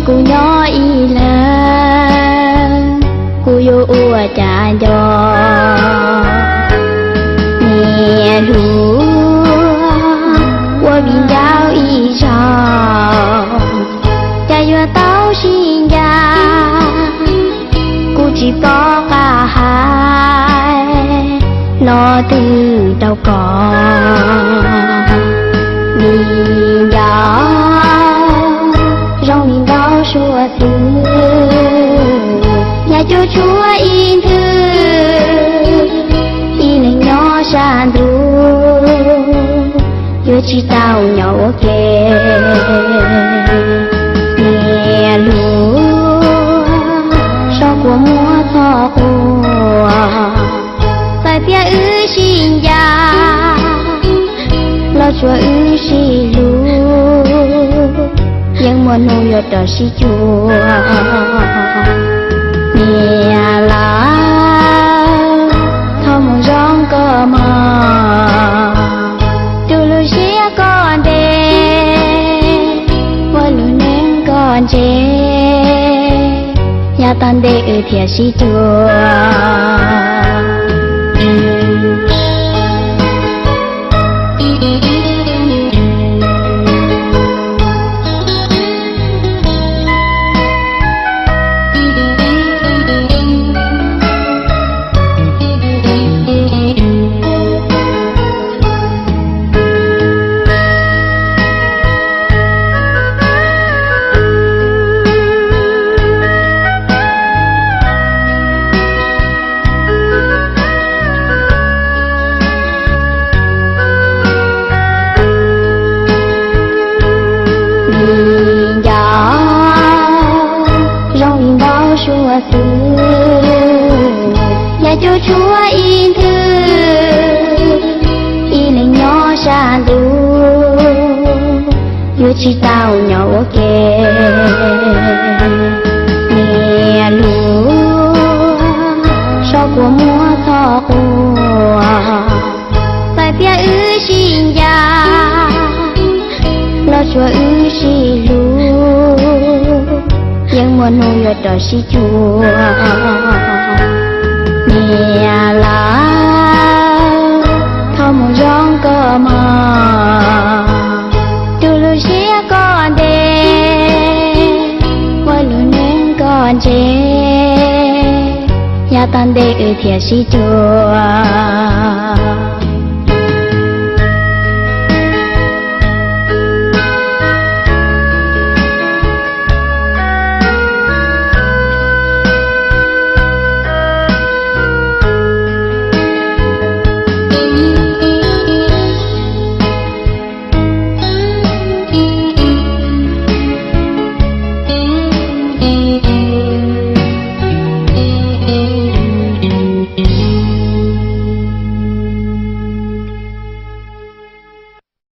Kuv nyob ib leeg, kuv yuav ua cas nco. Niam hluas, ua viv ncaus ib zaug, cas yuav tau sib ncaim, kuv tsis paub qab hais, los twb rau koj. Viv ncaus zoo li ntau suab xwb, yam cuab tshuam ib nthwv, ib leeg nyob sab ntuj, yuav tsis tau nyob ua ke. Niam hluas, so kua muag txhob quaj, txawm tias wb sib ncaim, los tsuav wb sib hlub, yeej muaj hnub yuav rov sib cuag. Niam lawm, thov mus zoo koj mog, tu lub siab koj ntev, ua lub neej koj ntse, yav tom ntej wb thiaj sib cuag. Viv ncaus zoo li ntau suab xwb, yam cuab tshuam ib nthwv, ib leeg nyob sab ntuj, yuav tsis tau nyob ua ke. Niam hluas, so kua muag txhob quaj, txawm tias wb sib ncaim, los tsuav wb sib hlub, yeej muaj hnub yuav rov sib cuag. Niam lawm, thov mus zoo koj mog, tu lub siab koj ntev, ua lub neej koj ntse, yav tom ntej wb thiaj sib cuag.